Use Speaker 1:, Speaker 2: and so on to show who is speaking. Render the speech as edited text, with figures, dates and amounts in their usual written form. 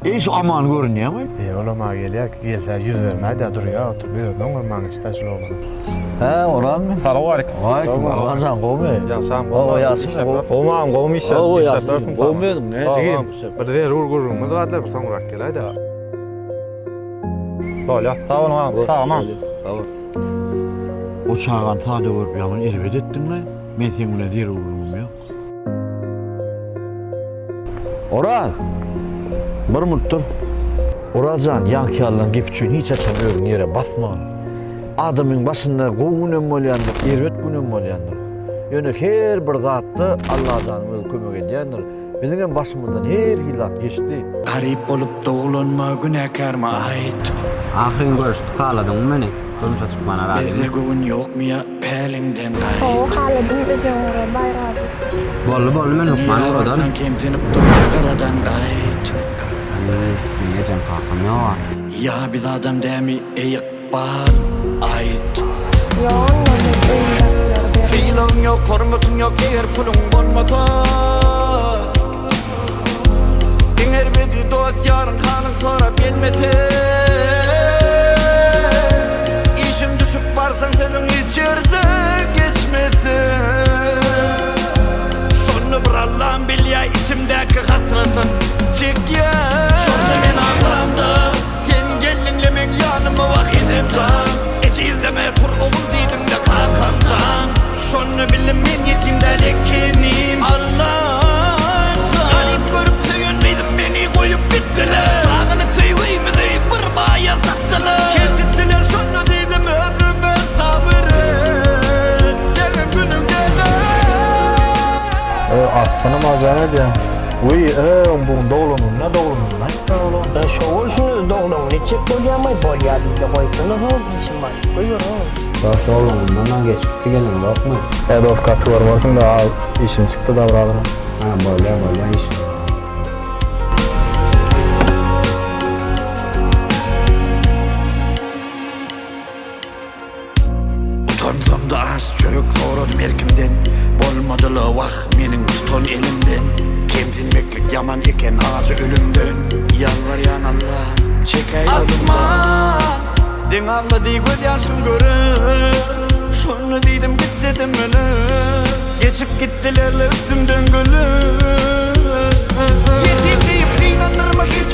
Speaker 1: Eý şu Aman görünýämi?
Speaker 2: Eý olam a gelýä, gelse ýüz bermäý-dä durýa oturyp özüni oňarmaň içdä şul oglany.
Speaker 1: Hä Orazmy?
Speaker 3: Salowmaleýkim.
Speaker 1: Waleýkim Allajan gowmy?
Speaker 3: Ýagşam
Speaker 1: Gowy ýagşymy?
Speaker 3: Gowmy agam gowmy işler?
Speaker 1: Gowy
Speaker 3: Işler
Speaker 1: ýagşy.
Speaker 3: dörsün
Speaker 1: Gowmy özüň? Näme
Speaker 2: Jigim, bir zerur gürrüňimiz bardy, bir soňrak geläý-dä.
Speaker 3: Bolýa. Sag boluň agam. Sag aman.
Speaker 1: Sag bol. O çagany sada görüp ýaman erbet etdiň-le. Men seň bilen zerurlygym ýok. Oraz! Bir minut dur. Oraz jan, ýaňky ýalylan gep üçin hiç haçan özüňi ýere basmagyn. Adamyň başynda gowy günem bolýandyr, erbet günem bolýandyr. Ýöne her bir zatda Allajanyň özi kömek edýändir. Biziň hem başymyzdan her hili zat geçdi.
Speaker 4: Garyp bolup doglanma günäkärmi aýt.
Speaker 5: Ahyryn görüşdik haladyňmy meni? Durmuşa çykmana razymy?
Speaker 4: Bizde göwün ýokmy ýa päliňden gaýt.
Speaker 6: Hawa haladym ejeň ora baý razy.
Speaker 5: Boldy boldy men hökman
Speaker 4: Nirä
Speaker 5: ugradan.
Speaker 4: barsaň kemsinip durma gyradan gaýt. Gyradan gaýt.
Speaker 5: Meň ejem kakam ýoga.
Speaker 4: Ýa biz adam dämi eý ykbal aýt.
Speaker 6: Ýok onda biz öýündäkileri bermeli.
Speaker 4: Sylagyň ýok hormatyň ýok eger puluň bolmasa. Iň erbedi dost ýaryň halyň sorap gelmese. Işiň düşüp barsaň sözüň hiç ýerde geçmese. Şonda bir Allam bilýä içimdäki hasratym çekýän. Şonda men aglamda sen geldiňle meň ýanyma wah ejemjan. Ejizleme tur ogul diýdiňle kakamjan. Şonda bildim men ýetim däl ekenim Allajan. Garyp görüp söýen gyzym meni goýup gitdiler. Çagalyk söýgimizi bir baýa satdylar. Kemsitdiler şonda diýdim özüme sabyr et. Seniň günüň geler.
Speaker 7: Ö atsana mazaň edýäň. Wiý öň bu doglan gününe doglan gününi aýtda olam.
Speaker 8: Ö şo-ol şuny doglan güni etjek bolýamy bolýa diýde goýsana ho işim bar goýber ho.
Speaker 5: Dost doglan gününden geçipdi geleňzokmy?
Speaker 7: Hä dost gaty görmersiň da az işim çykdy da biraz.
Speaker 5: Ha bolýa bolýa iş.
Speaker 4: Utansam-da az çörek soradym erkimden Bolmady-la wah meniň tutan elimden Kemsinmeklik ýaman eken ajy ölümden Ýalbarýan Allam çekäý yzymdan Asman deň aglady gözýaşym görüp Şonda diýdim gitsedim ölüp Geçip gitdiler-le üstümden gülüp Ýetim diýip gynandyrma hiç.